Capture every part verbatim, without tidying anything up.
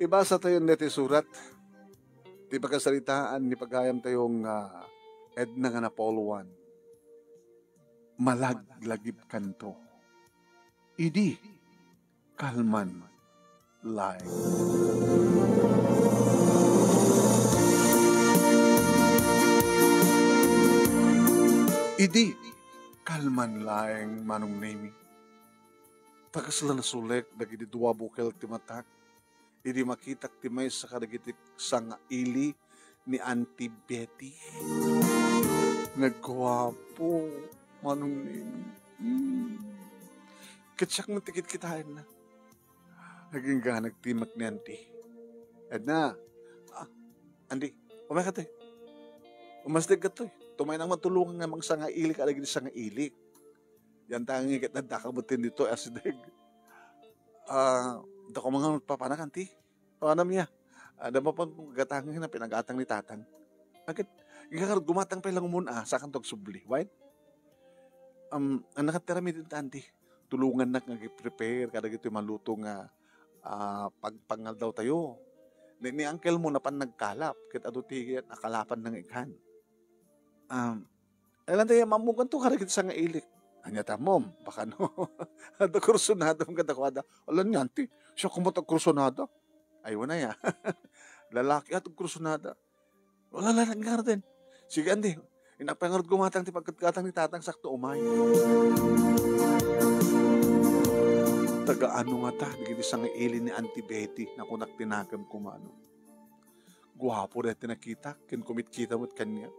Ibasa tayo deti surat, ti pakasaritaan ni pagayam tayo nga Edna nga Napoleon. Malaglagipkanto. Idi kalman laeng. Idi kalman laeng, Manong Nemi. Ta kasla nasulek dagiti dua bukel ti matak, idi makitak ti maysa kadagiti sangaili ni Auntie Betty. Nagguapo, Manong Nemi. Hmm. Ket siak met ti kitkitaenna. Agingga nagtimek ni Auntie. Edna, ah, Auntie, umayka toy. Umasdegka toy. Tumaynak matulongan nga mangsangaili kadagiti sangaili. Diak tangi ket addaka met ditoy, asideg. Ah, dako man nga papanak, Auntie. O, anam ya. Adda mapan kong gatangen nga pinagatang ni Tatang. Aged, inka ngarud gumatang pay lang umuna, sakanto agsubli. Wen? Um, annak ti aramiden ta, Auntie. Tulongannak nga agi-prepare kadagitoy maluto nga, ah, pag-, pangaldaw tayo. Ni, ni uncle mo napan nagkalap, ket adu ti akalapanna nga ikan. Um, Ay, lanti, mammuganto kadagiti sangailik. Ania ta, Mom? Baka no, adda kursunada, kadakuada. Ala, nia, Auntie, siak koma ti agkursunada. Ay, wen aya. Lalaki ti agkursunada. Wala, la, naggarden. Sige, Auntie. Innak pay ngarud gumatang ti paggatgatang ni Tatang sakto umay. Taga ano ngata, dagiti sangaili ni Auntie Betty, nakunak ti nakemko, Manong. Guapo dayta nakitak, ken kumitkita met kaniak.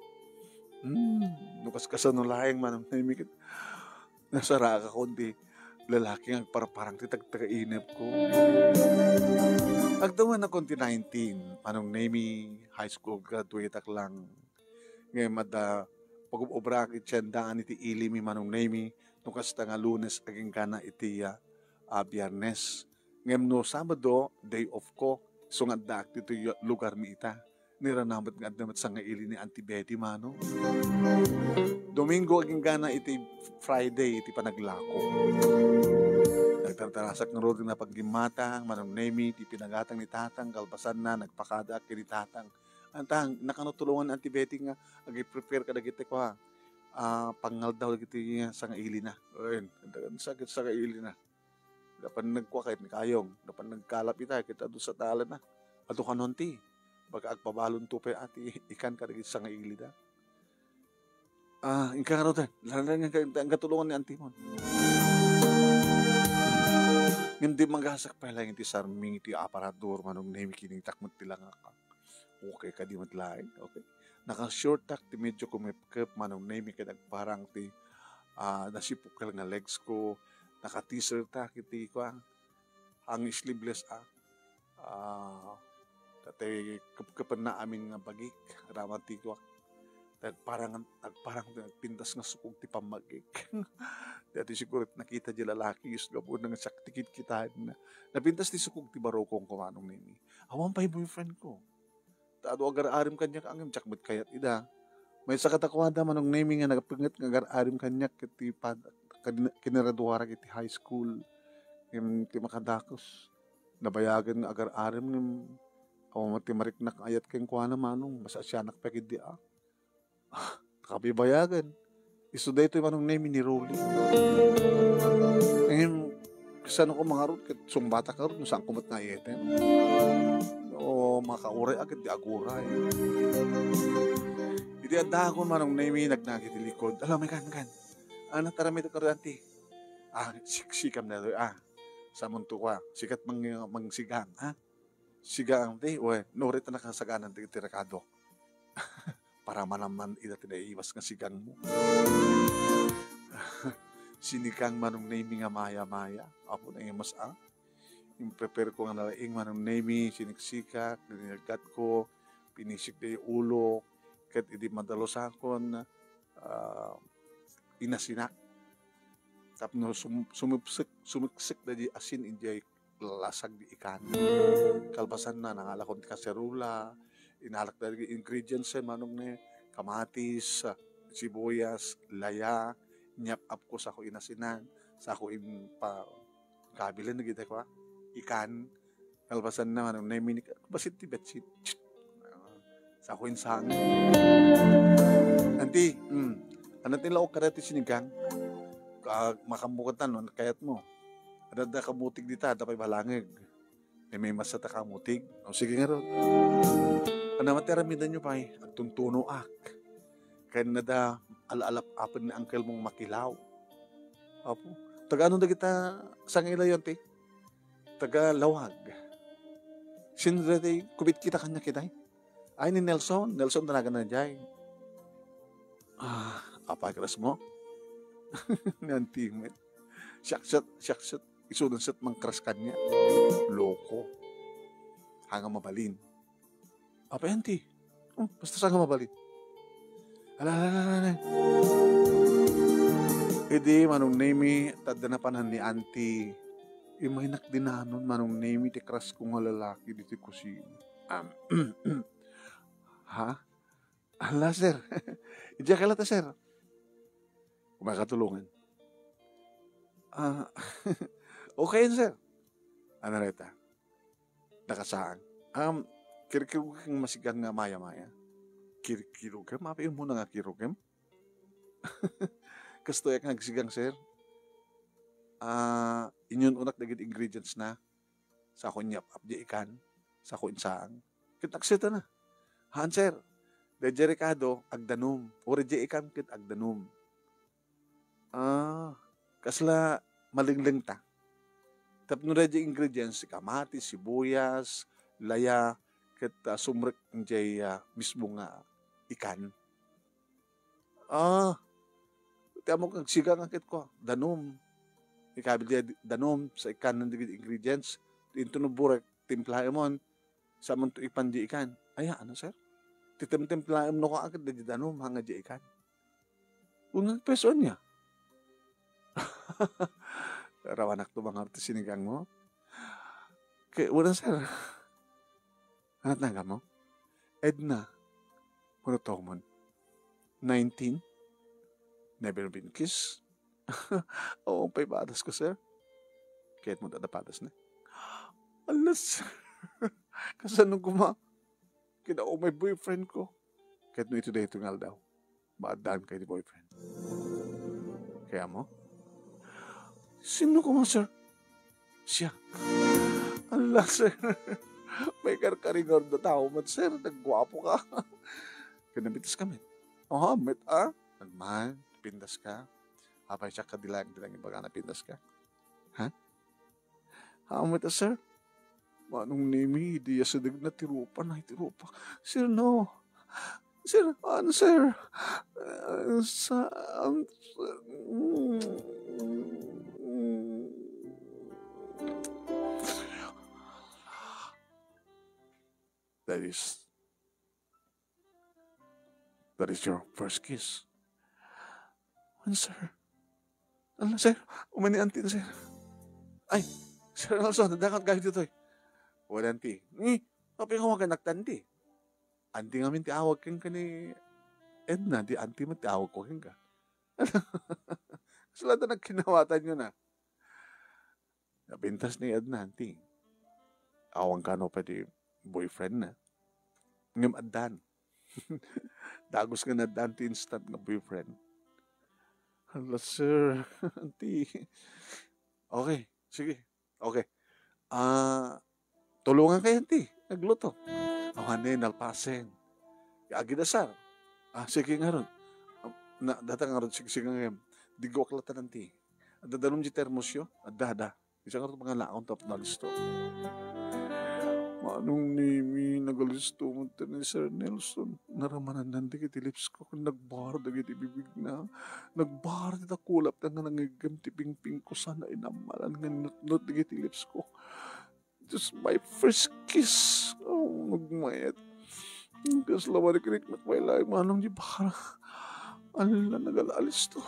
Hmm, no kaskasano laeng, Manong Nemi, ket nasaraakon ti lalaki nga agparparang ti tagtagainepko. Agdawennakon ti nineteen, Manong Nemi, high school graduate-ak lang. Ngem adda pagub-ubraak iti tiendaan iti ili mi, Manong Nemi, no kasta nga Lunes agingga na iti, ah, ah, Biyernes. Ngem no Sabado, day off ko, isu nga addaak ditoy lugar mi ita. Niranamet nga adda met sangaili ni Auntie Betty, Manong. Domingo agingga na iti Friday iti panaglako. Nagtartarasak ngarud nga paggimmata, Manong Nemi, ti pinagatang ni Tatang, kalpasanna, nagpakadaak ken ni Tatang. Antang, nakano tulongan ni Auntie Betty nga agi-prepare kadagiti kua, ah, pangaldaw dagiti sangailina. Wen, sakit sangailina. Napan nagkua ket ni Kayong, napan nagkalap ita ket adu sa talana. Adu kanon ti, baka agpabalonto pay a ti ikan kadagiti sangailida. Ah, inka ngarud, eh. Lalang nga, nga, nga tulongan ni Auntie Mon. Ngem di magasak pay laeng iti sarming iti aparador, Manong Nemi, kinitak met ti langak. Okay kadi met laeng, okay. Naka-short ak ti medyo kumepkep, Manong Nemi, ket agparang ti, ah, nasipukel nga legs ko. Naka-t-shirt ak iti, kuan, ang sleeveless ak. Ah, tatay kepkepenna amin nga bagik, raman ti kuak. Nagparang, nagparang ti nagpintas nga sukog ti pammagik. Dati siguro nakita di lalaki, is gapu na nga siak ti kitkitaenna. Napintas ti sukog ti barukongko, Manong Nemi. Awan pay boyfriend ko. Ta adu agar-arim kaniak, ngem diak met kayat ida. Maysa kadakuada, Manong Nemi, nga nagpenget nga agar-arim kaniak ket ti pad-, kadin-, kiniraduarak iti high school. Ngem ti makadakes, nabayagen nga agar-arim ngem awan met ti mariknak nga ayat kenkuana, Manong. Masasianak pay ketdi a. Kabibayagan. Isu daytoy, Manong Nemi, ni Rolly. Ngem, kasano ko mangarud ket sungbatak ngarud no saanko met nga ayetem? O, makauray a ket di aguray. Idi addaakon, Manong Nemi, nagnak iti likod. Ala, may kan, kan. Ana, taramid ka, Auntie. Ah, sik-, sikam na, ah. Samunto ka. Sikat mang-, mangsigang, ha? Sigang ti, we, no, ret a nakasaganan ti, ti rekado. Para manamman ida ti naiwas nga sigang mo. Sinikang, Manong Nemi, nga maya-maya. Apo na imas, ah. Imprepare ko nga nalaing, Manong Nemi, siniksikak, linilgat ko, pinisik da ulo, ket idi madalosakon, ah, inasinak. Tapno sum-, sumipsek, sumiksek da di asin, idiay lasag di ikan. Kalpasanna, nangalakon ti kaserola, inalak dagiti ingredients, eh, Manong Nemi, kamatis, sibuyas, laya, inyap-apko, sako inasinan, sako impa-, kabilen dagiti kua, ikan, Kalpasanna, Manong Nemi, ni-, bassit ti bedsheet. Sa ako insang. Anti, mm, ano ti laok kada ti sinigang? Ka-, makambukan ta, no? Kayat mo. Adda kamutig dita, adda pay balangeg. Ti may masa ta kamutig. O, sige ngarud. Ano man ti aramidenyo pay? Agtuntunoak. Ken adda al-alap-apen ni uncle mong Makilaw. Apo. Taga ano dagita sangilayon ti? Taga Lawag. Sino daytoy kumitkita kaniak itay? Ay, ni Nelson. Nelson danagan na jay. Ah, apay, kras mo? Ni Auntie met. Siakset, siakset. Isudan set mangkras kaniak. Loko. Haan nga mabalin. Apay, Auntie? Oh, basta saan nga mabalin. Ala, ala, ala, ala. Idi, Manong Nemi, tadda napanan ni Auntie. Imaynak dinanon, Manong Nemi, ti crush ko nga lalaki ditoy kusina. Am, ha? Ala, sir. Idiay ka latta, sir. Kumayka tulongan. Ah, okay, sir. Ano reta? Nakasaang. Um, kirkirugem masigan nga maya-maya. Kirkirugem? Apay, immuna nga kirugem? Kastoy nga agsigang, sir. Ah, inyun-unak dagiti ingredients na. Sa ako inyap-ap di ikan. Sa ako insaang. Ket agseta na. Haan, sir. Daydiay rikado, agdanum. Uray di ikan ket agdanum. Ah, kasla malinglingta. Tapno daydiay ingredients, kamatis, sibuyas, laya, ket, ah, sumrek jay, ah, mismo nga ikan. Ah, ti ammok nga agsigang ket kua, danum. Ikabil diay danum sa ikkan dagiti ingredients. Intono burek, timplaemon, saanmonto ipan di ikan. Aya, ano, sir? Ti timtimplaem no kua ket daydi danum, haan nga di ikan. Wen nga agpreso ania? Rawanak to bang ti sinigang mo? Kay, wala, sir. Ano tanggal mo? Edna. Ano to mo? Nineteen? Never been kissed? Oo, pay padas ko, sir. Kayat mo dada padas na? Ala, sir. Kasano kuma? Kinaumay boyfriend ko. Kayat no ito dayto nga aldaw. Maaddaan kay ti boyfriend. Kaya mo? Sino ko man, sir? Siya. Ala, sir. May karkaringar na tao man, sir. Nagguapo ka. Kanabitas ka, met. Oh, met, ah? Nagman, pindas ka. Apay, siya ka dilang, dilang ibaga na pindas ka. Ha? Haan met, sir. Manong Nemi, idi asideg na ti rupa, na ti rupa. Sir, no. Sir, ano, sir? Uh, sa, um, that is That is your first kiss. Ano, sir? Ano, sir? Umay ni Auntie, sir. Ay, Sir Nelson, adda ka gayo ditoy. Wala, Auntie. Eh, apay nga awagan ak Auntie? Auntie ngamin ti awag kenka ni Edna, di Auntie met ti awag ko kenka. Sila ta nagkinawatan yun, ah. Napintas ni Edna, Auntie. Awan kano pay ti boyfriend na. Ngem addan. Dagus nga naddan ti instant nga boyfriend. Hala, sir. Auntie. Okay, sige. Okay. Ah, tulungan kayo, Auntie. Nagluto. Awan ni nalpasen. Agidasar. Ah, sige ngarud. Na, data ngarud, sige, sige, ngem. Digo ak latan, Auntie. Adda danum di termosyo? Adda, adda. Isa nga ito pangalakon tapno alisto. Manong Nemi, nagalisto man ti ni Sir Nelson. Naramanan dagiti lips ko, ken nagbahar dagiti bibig na. Nagbahar ti dakulap na nga nangiggem ti pingping ko, sana inammalan nga nutnot dagiti lips ko. It is my first kiss. Oh, nagmayat. Kasla wari kinikmat pay laeng manong di para. Ala, nagalalis to.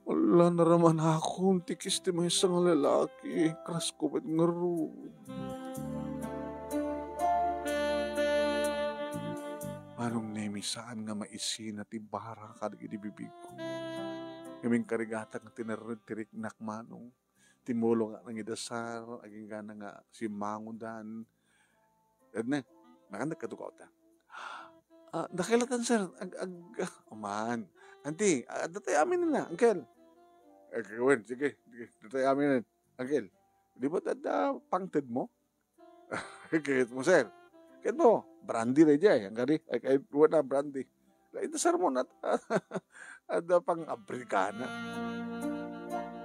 Ala, naraman akon ti kiss ti maysa nga lalaki. Crush ko met ngarud. Manong Nemi, saan nga maisina ti bara kadagiti bibig ko. Ngem inkarigatak nga tinarned ti riknak, manong. Timmulongak nangidasar, agingga nga simmangodan. Edne, nakandak kadukaw ta. Ah, dakay latan, sir. Ag-, ag-, aman. Auntie, ah, datay amin na, uncle. Eh, wen, sige, sige, datay amin na. Uncle, di ba dada pangted mo? Kayat mo, sir. Kayat mo, brandy na jay. Ang gari, ay, ay, wala brandy. Ay, dasar mo na. Ada pang abrigana.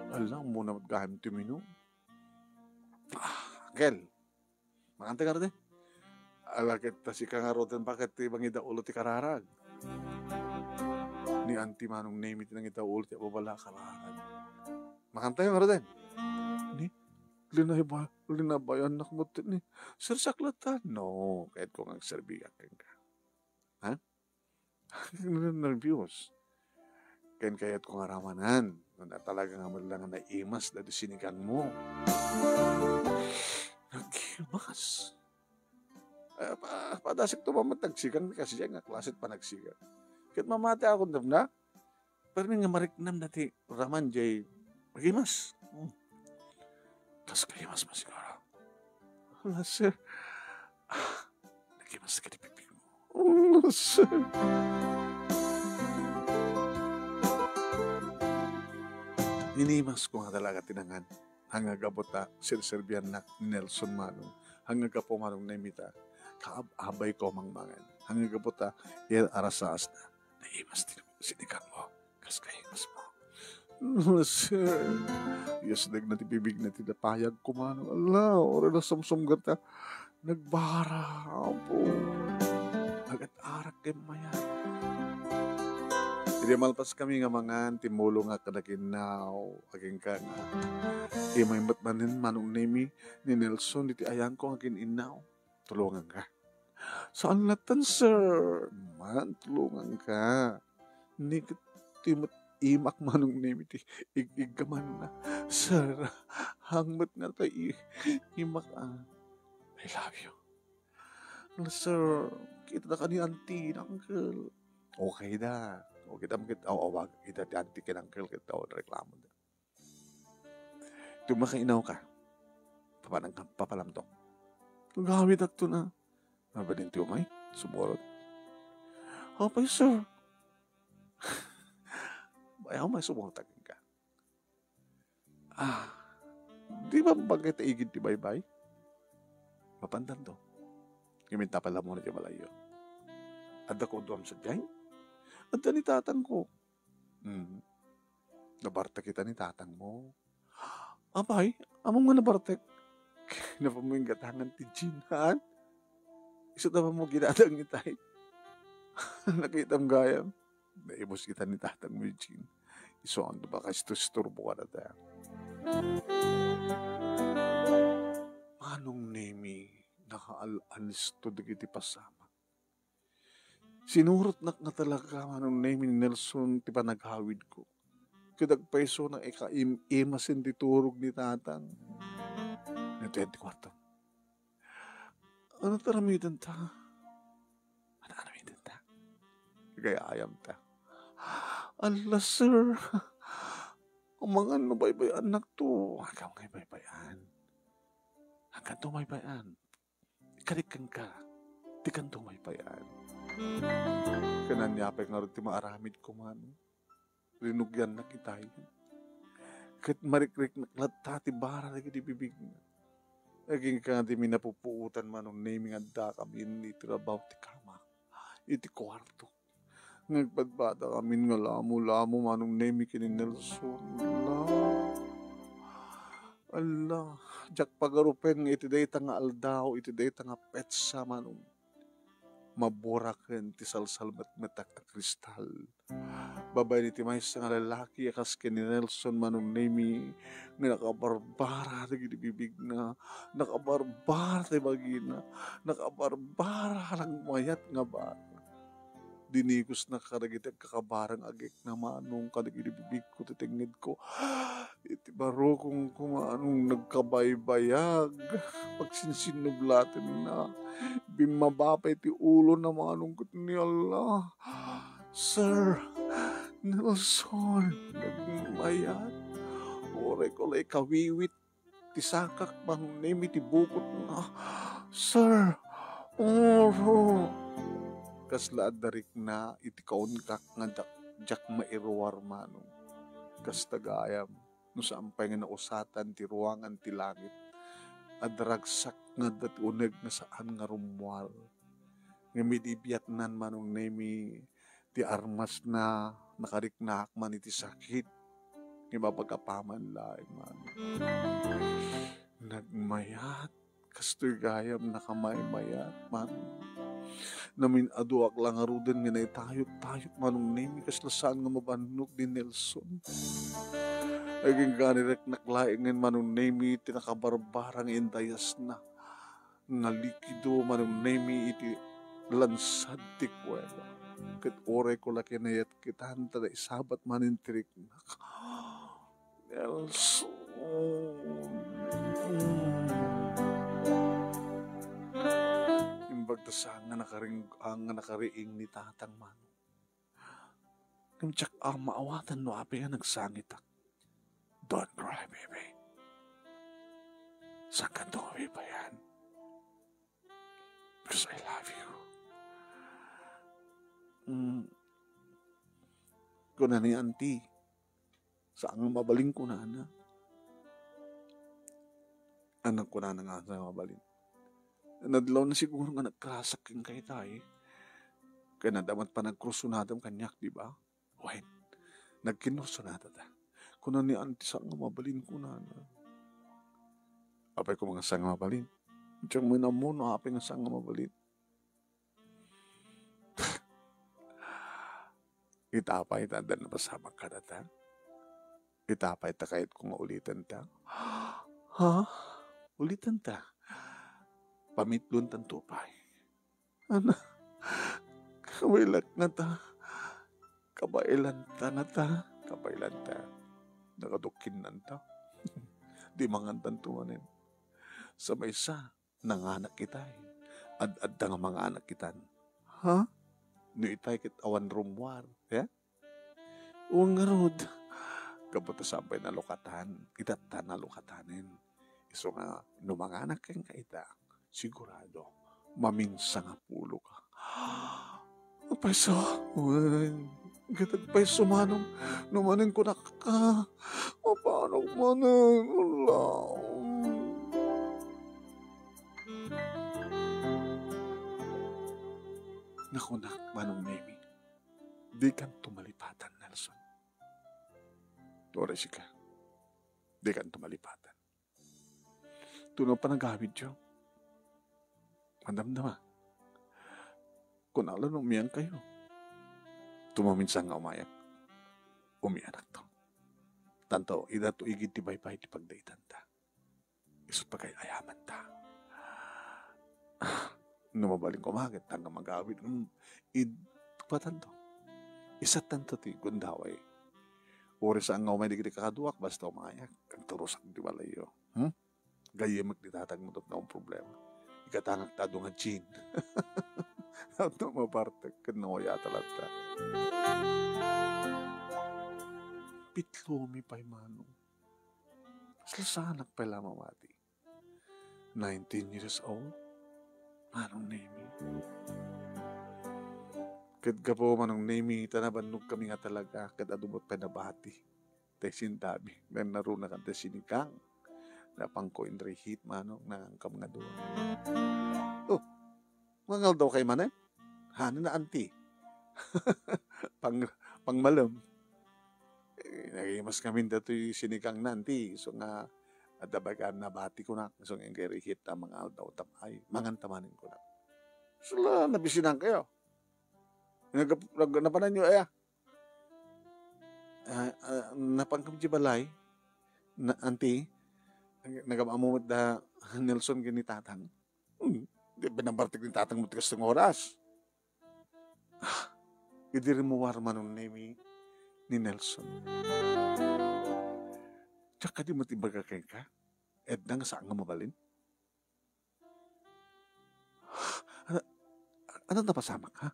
Alam mo naman gahim ti mino. Ah, Kel. Makanta ka rete. Ala, ket ta sika nga roten, bakit ti bangida ulo ti kararag? Ni Auntie Manong Nemi ti nangida ulo ti ababala kararag. Makanta ka rete. Ni, linayba-, linabayannak mo ti ni. Sir, saklatan. No, kahit ko nga agserbi ka, kenka. Ha? Nerbios. Ken kayatko nga ramanan, no, na talaga nga met lang nga naimas dati sinigang mo. Nagimas? Eh, pa-, padasik to met nagsigang, kasi dyan nga klaset pa nagsigang. Ket mamati ako na, permi nga mariknam dati raman jay nagimas. Hmm. Kas kaimas mo siguro. Ala, sir. Ah, nagimas ka di pipigmo. Oh, sir. Inimas ko nga talaga tinangan. Hangagabuta, sirserbiannak ni Nelson Manong. Hangagapu Manong Nemita. Kaab-abay ko mangmangan. Hangagabuta, iyar arasaas na. Naimas ti sinigang mo. Kas kaimas mo. Sir, yes, nagna ti bibig na ti napayag ko, Manong. Ala, ora na sumsumgar ta. Nagbara, apo. Agat-arak kay maya. Idi malpas kami nga mangan, timmulongak kada kinnaw, agingga nga. Imay met manen Manong Nemi ni Nelson, diti ayanko nga gin-innaw. Tulonganka. Saan latta, sir? Man, tulonganka. Ni ket ti met imak Manong Nemi ti ig-iggamanna. Sir, hangmet nga ta i-, imak, ah. I love you. Ala, sir, kita da ka ni auntie, uncle. Okay da. Okay da, makit-, aw, awag, kita ti auntie ken uncle, kita, aw, reklamo da. Tumaka inaw ka. Papanang ka, papalamto. Agawid agto na. Mabalin ti umay, sumurot. Apay, sir. Bayaw may sumurot aging ka. Ah, di ba bagay ta igid ti baybay? Mapandanto. Ngamin tapal mo na ti malayo. Adda ko duam sa diay? Adda ni tatang ko. Hmm. Nabartek ita ni tatang mo. Apay, ammom nga nabartek? Napaminggatangan ti Jean, haan? Isu ta mo ginadang itay. Nakitam gayam. Naibus kita ni tatang mo, Jean. Isu ang bakas to isturbo ka na ta. Manong Nemi, nakaal-anis to dagiti pasamak. Sinurotnak nga talaga, Manong Nemi, ni Nelson ti panagawidko. Ket agpayso na ikaim-imasen ti turog ni tatang. Nagtuyad ti kuarto. Ano ta aramiden ta? Ano aramiden ta? Gayayam ta. Ala, sir. Amangan no baybay-annak to. Agam ngay baybay-an. Agkan to baybay-an. Kadi kenka, ti kanto maipay-an. Ken ania pay ngarud ti maaramidko, Manong? Rinugiannak itay. Ket marikriknak latta ti bara dagiti bibigna. Agingga ti minapupuotan, Manong Nemi, nga addakami iti rabaw ti kamak, iti kuarto. Nga agpadpadakamin nga lamo-lamo, Manong Nemi, ken ni Nelson. Ala, ala, diak pagarupen nga iti dayta nga aldaw, iti dayta nga petsa, Manong, maburaken ti salsalmetmetak a kristal. Babaen iti maysa nga lalaki a kas ken ni Nelson, Manong Nemi, nga nakabarbara dagiti bibigna, nakabarbara ti bagina, nakabarbara lang mayat nga bara. Dinigosna kadagiti agkakabarang agekna, Manong, kadagiti bibigko ti tengngedko. Iti barukongko, Manong, nagkabaybayag. Pagsinsinnublatenna. Bimmaba pay ti ulona, Manong, ket ni Allah. Sir Nelson, nagmayat. Uray ko la ikawiwit ti sakak, Manong Nemi, ti bukotna. Sir, oro. Kasla adda rikna iti kaunkak nga diak, diak mairuar, Manong. Kasta gayam, no saan pay nga nausatan ti ruangan ti langit, adda ragsak nga adda ti uneg nga saan nga rummuar. Ngem idi biatnan, Manong Nemi, ti armasna, nakariknaak man iti sakit. Ngem apagapaman laeng, Manong. Nagmayat, kastoy gayam nakamaymayat, Manong. Namin-aduak la ngaruden nga naitayot-tayot, Manong Nemi, kasla saan nga mabannog ni Nelson. Agingga ni riknak laengen, Manong Nemi, ti nakabarbara nga indayasna. Nga likido, Manong Nemi, iti lansad ti kuweba. Ket uray ko la kinayatkitan, ta naisabat manen ti riknak. Nelson. Imbag ta saan nga nakaring-, nga nakariing ni Tatang, Manong. Ngem diak a maawatan no apay nga nagsangitak. Don't cry, baby. Saankanto nga bibayan. Because I love you. Mm. Kuna ni Auntie, saan nga mabalin kunana. Anak, kunana nga saan nga mabalin. Nadlaw na siguro nga nagkarasak kenka itay. Kay naddaman panagkursunadam kaniak, di ba? Wen, nagkinursunada ta. Kuna ni Auntie, saan nga mabalin kunana. Apay ko nga saan nga mabalin? Diak man ammo no apay nga saan nga mabalin. Ita pay ta adda napasamak kadata. Ita pay ta kayatko nga ulitenta. Ha? Ulitenta? Pamitlontanto pay. Ana, kabaylak ngata. Kabaylanta ngata. Kabaylanta. Nakadukinnanta. Di mangantanto manen. Sa maysa, nanganak itay. Ad-adda nga manganak itan. Ha? No itay ket awan rummuar, ya? Wen ngarud, gapu ta saan pay nalukatan, itatta nalukatanen. Isu nga, no manganak kenka ita, sigurado, maminsangapuloka. Payso, wen, ket agpayso manen, no manen kunak ka, mapanak manen, ala. Nakunak, Manong Nemi, dikanto malipatan, Nelson. Uray sika, dikanto malipatan. Tuno panagawidyo. Madamdama. Kunak la no umiankayo. Tumaminsan nga umayak. Umianakto. Tanto, idato igid ti baybay ti pagdaitanta. Isut pagay-ayamanta. No mabalin koma ket, tangka magawid, mm, id-, kuatanto. Isattanto ti gundaway. Uray saan nga umay dagiti kakaduak, basta umayak, agturosak ti balayyo. Hmm? Gayyemek ti tatagmo tapno awan problema. Ikatangak ta adu nga gin. Tapno mapartek ken nawayata latta. Pitlomi pay, Manong. Salasanak pay la mamati. Nineteen years old? Manong Nemi. Ket gapu, Manong Nemi, ta nabannogkami nga talaga, ket adu met pay nabati. Tay sintabi, nagnarunakan tay sinikang. Napanko in reheat, Manong, nangankam nga dua. Oh, mangaldaw kay manen? Hanen na, Auntie? Pang-, pangmalem. Eh, nagimas kami datoy sinikang na, Auntie. So nga, adda baga nabati ko na. So nga, kay reheat ta mangaldaw ta ay, mangan ta manen ko na. Sula, nabisinan kayo. Nag-, nag-, napanan nyo, aya? Ah, ah, napan kami di balay, na, Auntie, nag-, nagam-ammo met da Nelson ken ni Tatang. Hmm, di binabartik ni Tatang mo ti kasta nga oras. Ah, idi rimmuar, Manong Nemi, ni Nelson. Diak kadi met ibaga kenka, Edna, nga saan nga mabalin? Ano, ano napasamak, ha?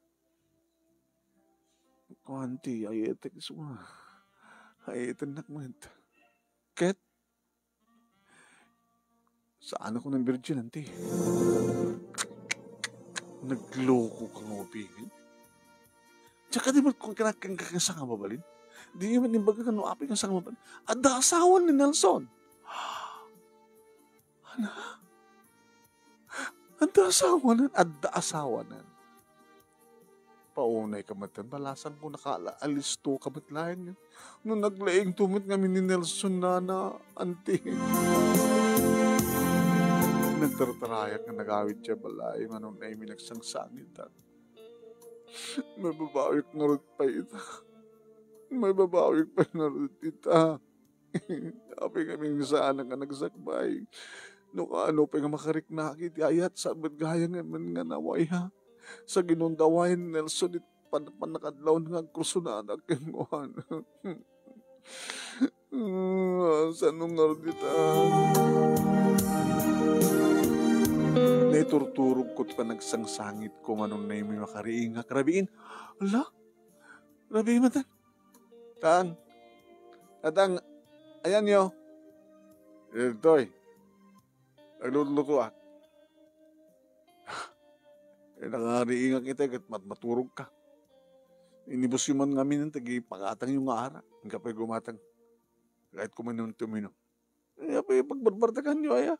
Kuan ti, ay, etek, isu nga. Ay, etennak met. Ket, saan a kunak nga birgin, anti. Nagloko ka nga ubingin. Diak kadi met kunak kenka nga sanga mabalin. Diak met imbaga no apay nga sanga mabalin. Adda asawan ni Nelson. Ana? Adda asawanan, adda asawanan. Paunay ka met, balasangko nakala, alisto ka met laeng. No naglaingto met ngamin ni Nelson, nana, anti. Nagtartarayak nga nagawid idiay balay, Manong Nemy, nagsangsangitan. Maibabawik ngarud pay ita. Maibabawik pay ngarud ita. Apay ngamin saanak nga nagsakbay. No kaano pay nga makariknaki ti ayat, saan met gayam nga naway, ha? Sa ginundawayan ni Nelson iti pan-, pannakadlawna nga agkursunada kenkuana. Ah, saan ngarud ita? Naiturturogko ti panagsangsangitko, Manong Nemy, makariingak. Rabiin, ala? Rabiin met, ah. Tan. Tatang, ayanyo. Ditoy. Naglulutoak. Eh, nakariingak ita ket mat-, maturog ka. Inibusyo man ngamin dagiti pangatangyo nga arak. Inka pay gumatang. Kahit kuminum ti uminum. Ania pay pagbarbardaganyo, aya?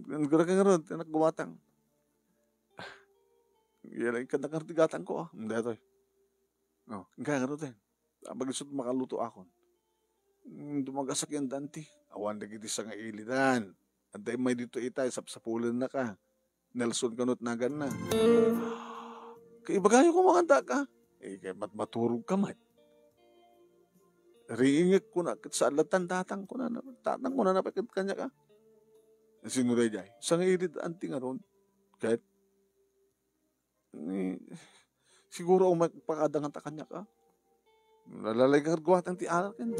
Nagdara ka ngarud, anak, gumatang. Yan, ay, kanda ka ti gatangko, ah. Daytoy. Oh, inka ngarud, eh. Tapno isu ti makalutoakon. Mm, dumagasak yan, Dante. Awan dagiti sangailidan. Adda immay ditoy ita, sapsapulennaka. Nelson kano ti naganna. Kaibagayo koma kanta ka. Eh, kay mat-, maturog ka met. Riingek kuna ket saan latta, tatang kuna na, tatang kuna na pay ket kaniak, ah. Sino daydiay? Sangailid, anti, ngarud. Ket, eh, siguro, umay pakadanganta kaniak, ah. Nalalayka ket guatang ti arak ken.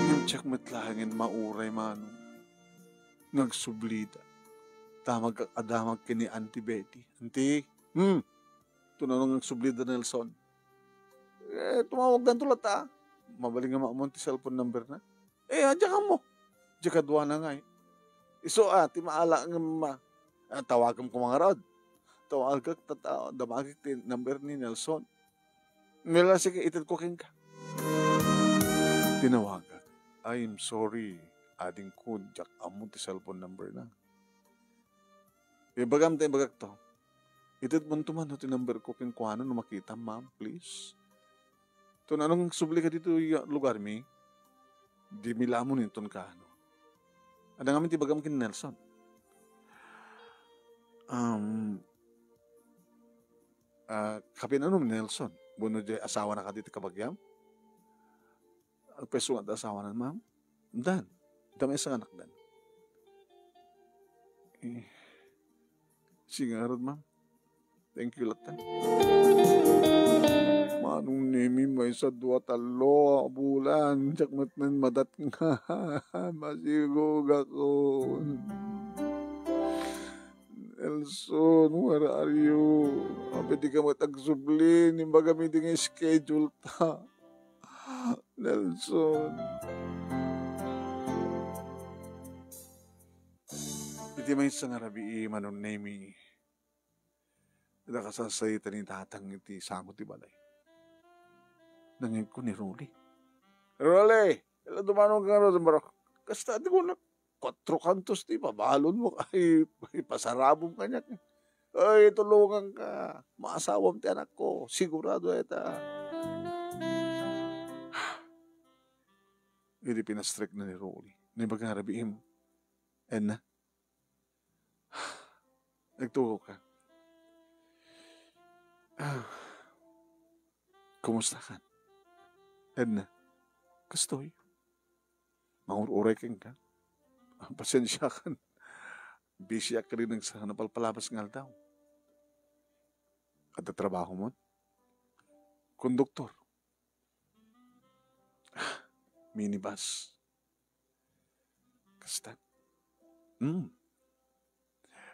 Ngem diak met laengen mauray, Manong. Nga agsublida. Ta magkakadamag ken ni Auntie Betty. Auntie, hmm, tuno nga agsublida Nelson. Eh, tumawagdanto latta. Mabalin nga maammoan ti cellphone number na. Eh, adda kammo. Diak kaduana ngay. Isu, ah, ti maala nga ma-, ah, tawagem koma ngarud. Tawagak, ta-, ta-, damagek ti number ni Nelson. Nila, sige, itedko kenka. Tinawagak. "I'm sorry, adingko, diak ammo ti cellphone number na." Ibagam ta ibagak to. Itedmonto man ti number ko kenkuana no makitam, ma'am, please. Tuno nga agsublika ditoy lugarmi, dimi la ammo inton kaano. Adda ngamin ti ibagam ken Nelson. Um, ah, kapian ni Nelson? Wenno diay asawana kadi ti kabagiam? Agpayso nga adda asawana, ma'am? Dan. Adda maysa nga anakdan. Eh, sige ngarud, ma'am. Thank you latta. Manong Nemy, maysa, dua, tallo a bulan. Diak met madatnga. Masigugakon. Nelson, where are you? Apay dika met agsubli? Imbagam idi nga schedule ta. Nelson. Iti maysa nga rabii, Manong Nemy, nakasasarita ni tatang iti sango ti balay. Nangegko ni Rolly. "Rolly, ila dumanon ka ngarud, barok. Kasta ti kunak, kuatro kantos ti ibabalonmo, ay, ipasarabom kaniak. Ay, tulonganka. Maasawam ti anakko. Sigurado ita." Idi pinastrek na ni Rolly, naimbag nga rabiim, "Edna, nagtugaw ka? Ah, kumusta kan?" "Edna, kastoy. Mangur-uray kenka. Pasensiakan. Busyak ket nagsa-, napalpalabas nga aldaw. Adda trabahom?" "Konduktor." "Minibus. Kasta?" "Hmm.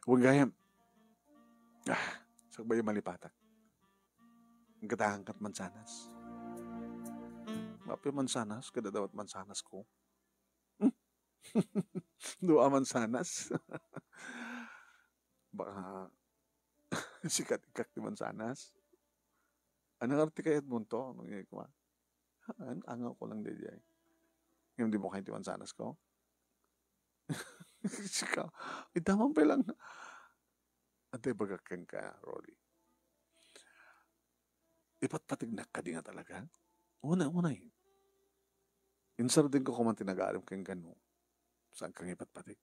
Wen gayam. Ah, sakbay malipatak." Gadakan kat mansanas. Mapi mansanas, kada dawat mansanas ko. Hmm. Dua mansanas. Baka sikat ikak ti mansanas. Ano nga ti kayat mo to? Ano nga ikaw? An-, angaw ko lang daydiay. Ngem di mo kaintiwan sanas ko? Sika, itaman pa lang. Ante, bagak kenka, Rolly. Ipatpatignak kadi nga talaga? Una, unay. Insardeng ko kuman ti nagarim kenka no saan kang ipatpatig.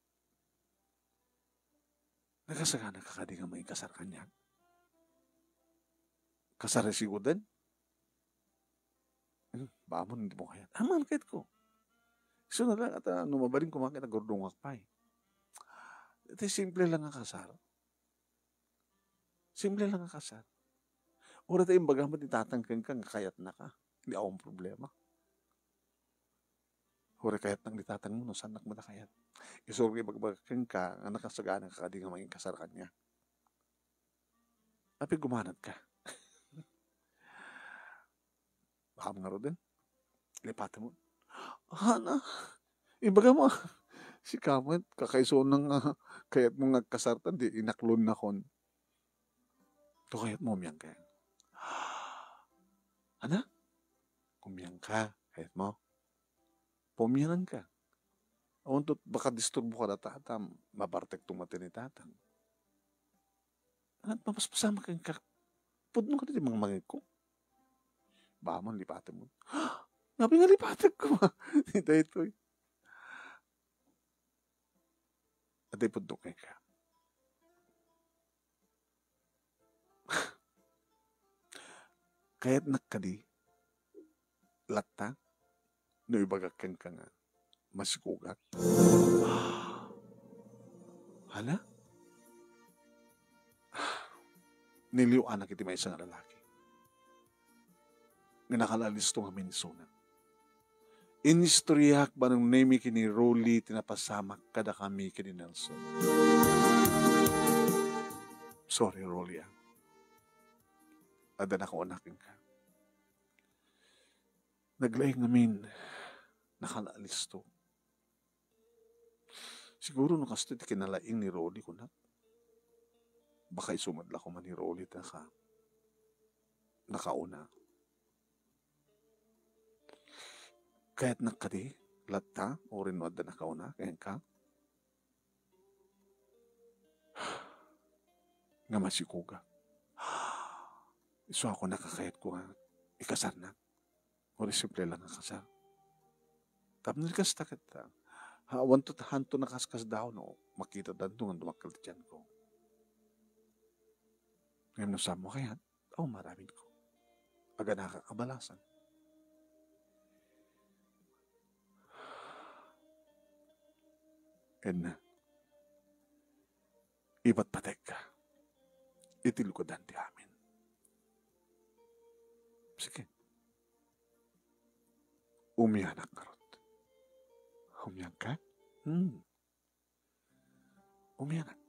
Nakasagana ka kadi nga mangikasar kaniak? Kasar siguden? Hmm, bamon, hindi mo kayat. Aman, kayat ko. Isu na lang, at, ah, no mabalin ko, makita, gurdungak pa eh. Iti simple lang nga kasar. Simple lang nga kasar. Ura ta imbaga met ni tatang kenka nga kayatna ka. Hindi akong problema. Ura kayatnak ni tatang mo, no, saannak met a kayat. Isu nga ibagbaga kenka, nga nakasagana ka kadi nga mangikasar kaniak. Apay gumanat ka? Bakam ngaruden? Lipatem mo. Hana, ibaga mo, sika met, kakaisuna nga kayat mo nga agkasartan, di inaklon nakon. To kayat mo, umiang ka. Ana? Umiang ka, kayat mo? Pumianan ka. Awan to, baka disturbo ka data, ta mabartek to mati ni tatang. At mapaspasamak kenka. Pudno ka ti mangmangeg ko. Bamon, lipatem mo. Ngapi nga lipatek ko, ah. Daytoy. Adi pudno kenka. Kayatnak kadi latta no ibagak kenka nga masikugak? Hala? Niliw-anak iti maysa nga lalaki nga nakalaalisto ngamin isuna. Inistoryaak, Manong Nemi, ken ni Rolly ti napasamak kadakami ken ni Nelson. Sorry, Rolly, ah. Adda nakauna kenka. Naglaing ngamin, nakalaalisto. Siguro no kastoy ti kinalaing ni Rolly, kunak. Baka isu met la koma ni Rolly ti naka-, nakauna. Kayatnak kadi latta, uray no adda nakauna kenka? Nga masikugak. Isu a kunak a kayatko nga ikasarnak. Uray simple lang nga kasar. Tapno di kasta ket, ah, awan to, hanto nakaskasdaaw no makitadanto nga dumakkel ti tianko. Ngem no saanmo kayat, awan maramidko. Aganaka kabalasan. Edna, ipatpategka iti lugadan ti amin. Sige. Umianak ngarud. Umianka? Hmm. Umianak.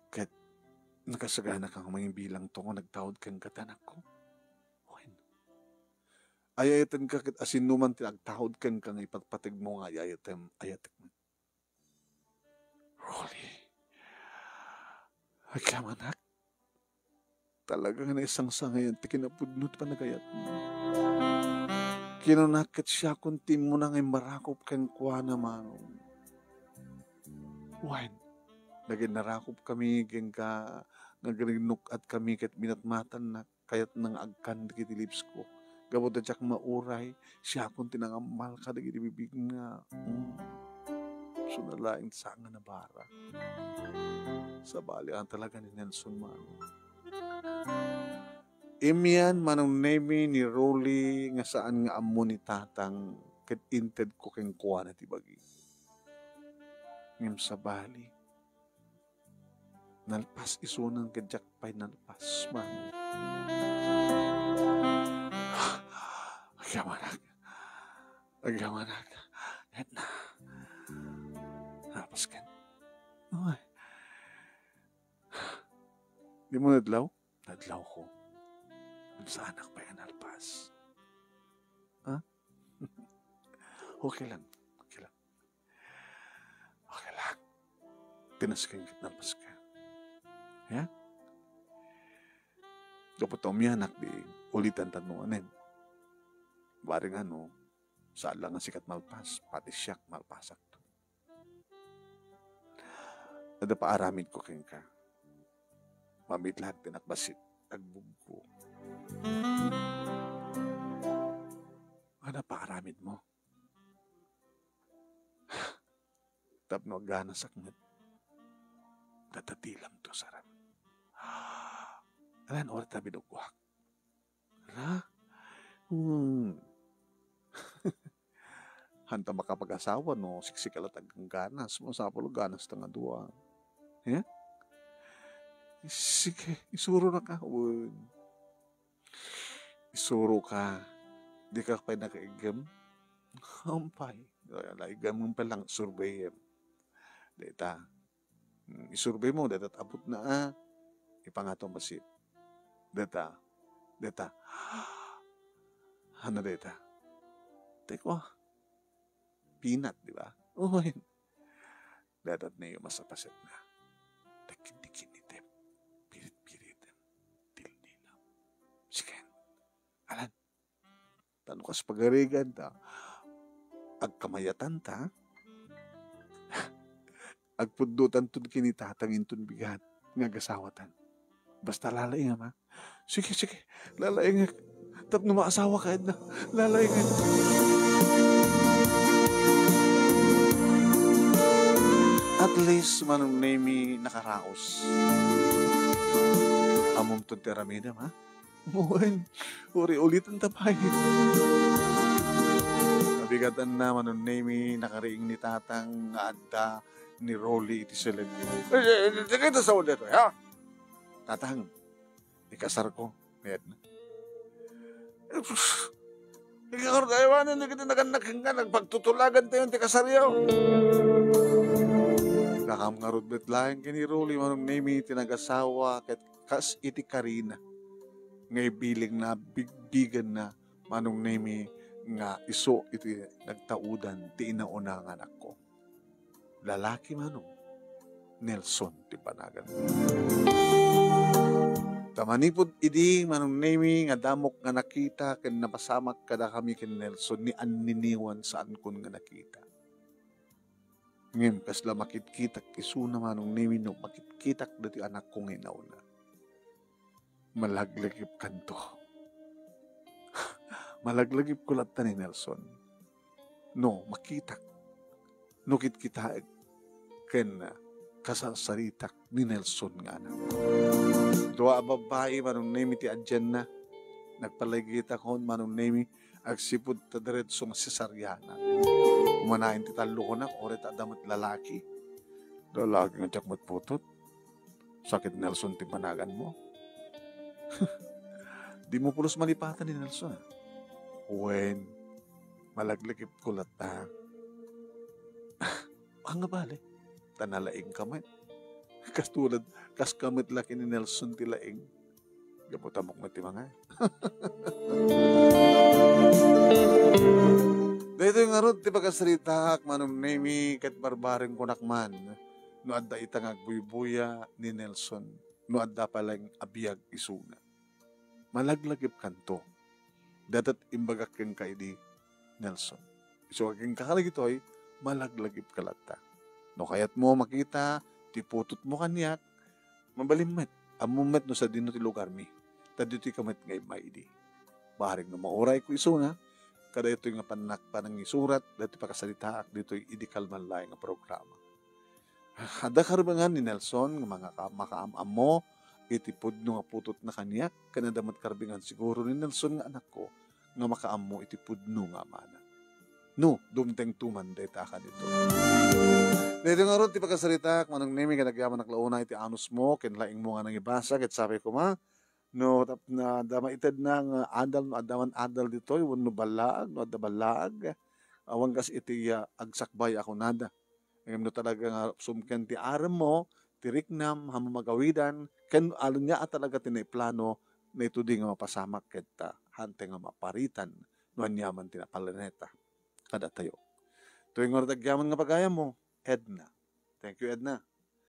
Ket nakasagana ka nga mangbilang to nga nagtaud kenka ti anakko. Wen. Ay-ayatenka ket asinoman ti agtaud kenka nga ipatpategmo nga ay-ayatem, ayatek met. Rolly. Agyamanak. Talaga nga naisangsangayan ti kinapudno ti panagayatmo. Kinanak ket siakon ti immuna nga immarakop kenkuana, Manong. Wen, nagin narakop kami, kenka, nga agrinnuk-at kami ket binatmatannak. Kayatna nga agkan dagiti lips ko. Gapu ta diak mauray, siakon ti nangammal kadagiti bibig nga, mm, suna laeng ti saan nga nabara. Sabali a talaga ni Nelson, Manong. Imian, Manong Nemi, ni Rolly nga saan nga ammo ni Tatang ket intedko kenkuana ti bagi. Ngem sabali, nalpas isunan ket diak pay nalpas, Manong. Agyamanak. Agyamanak. Edna. Nalpas ket. Ay. Di mo nadlaw? Nadlawko. Saanak pay a nalpas. Ha? Okay lang. Okay lang. Okay lang. Tinas ka ket nalpas ka. Ya? Gapu ta umianak di ulitan ta no anen. Bareng ano, saan lang nga sikat malpas, pati siak malpasak. Adda paaramidko kenka. Mamitlag ti nakbasit, agbugko. Adda paaramidmo. Tapno agganasak met, dadadilamto sara. Alan, oras ta binuggoak. Ra? Hmm. Hanta makapag-asawa no siksika la ti aggangganas. Masapul ganas ta nga dua. Eh? Sige, isuro na ka. Wen. Isuro ka. Di ka pay nakaiggem? Hampay. Naiggem pay lang, surveyem. Deta. Hmm, isurvey mo, deta abot na, ah. Ipangato masi. Deta. Deta. Ano deta? Teko, ah. Peanut, di ba? Uy. Deta ni masapaset na. Dagiti kinitep. Pirit-piritem. Dildilam. Sige. Alan. Tano kas pagarigan ta. Agkamayatan ta. Agpuddotan ton kinitatang inton bigat nga agasawatan. Basta lalaingam, ha? Sige, sige. Lalaingek. Tapno maasawa ka, Edna. Lalaingek. At least, Manong Nemi nakaraos. Amom ton ti aramidem, ha? Wen, uri ulitan ta pay. Nabigatan na, Manong Nemi, nakariing ni Tatang nga adda ni Rolly iti siled. Eh, eh, eh, dagita sa ulit, ha? Tatang, ikasarko, mayat na. Eh, sus, ikaw, aywanan, dagiti nagannak nga nagpagtutulagan tayo ti kasaryo. Nakam ngarud met laeng ken ni Rolly, Manong Nemi, ti nagasawa, ket kas iti karina nga ibilingna, bigbigenna, Manong Nemi, nga isu iti nagtaudan ti inauna nga anakko. Lalaki, Manong, Nelson ti panagan. Ta manipud idi, Manong Nemi, nga damok nga nakita ken napasamak kadakami ken Nelson ni anniniwan saankon nga nakita. Ngem kasla makitkitak isuna, Manong Nemi, no makitkitak dati anakko nga inauna. Malaglagipkanto. Malaglagipko latta ni Nelson. No makitak, no kitkitaek, ken kasarsaritak ni Nelson nga anak. Dua a babbai, Manong Nemi, ti adianna. Nagpalagitakon, Manong Nemi, agsipud ta diretso nga sesariana. Umanayen ti tallokonak, uray ta adda met lalaki. Lalaki nga diak met putot. Sakit Nelson ti panaganmo. Dimo pulos malipatan ni Nelson, ah. Wen, malaglagipko latta. Anga bale, ta nalaingka met. Kas tulad, kas ka met laki ni Nelson ti laing. Gapu ta mukmet ti mangay. Daytoy ngarud ti pakasaritaak, Manong Nemi, ket barbareng kunak man no adda ita nga agbuybuya ni Nelson, no adda pay laeng a biag isuna. Malaglagipkanto. Dadet imbagak kenka idi, Nelson. Isu a kenka kadagitoy, malaglagipka latta. No kayatmo makita ti putotmo kaniak, mabalin met, ammom met no sadino ti lugarmi. Ta ditoyka met nga immay idi. Bareng no maurayko isuna, kadaytoy nga pannak-, panangisurat, daytoy pakasaritaak ditoy idi kalman laeng nga programa. Adda karubengan ni Nelson nga mangaka-, makaam-ammo iti pudno nga putotna kaniak, ken adda met karubengan siguro ni Nelson nga anakko nga makaammo iti pudno nga amana. No, dumtengto man dayta a kadito. Daytoy ngarud ti pakasaritaak, Manong Nemi, ket agyamanak la unay iti anusmo ken laingmo nga nangibasa, ket sapay koma, no, tap-, na, adda maitedna nga adal, no adda man adal ditoy, wenno ballaag, no adda ballaag, awan kas iti, ah, agsakbay a kunada. Ngem no talaga nga sumken ti aremmo, ti riknam, haan mo magawidan, ken ania a talaga ti naiplano, daytoy nga mapasamak kenka, haantayo nga maparitan no aniaman ti naplaneta kadatayo. Daytoy ngarud agyaman nga pagayammo, Edna. Thank you, Edna.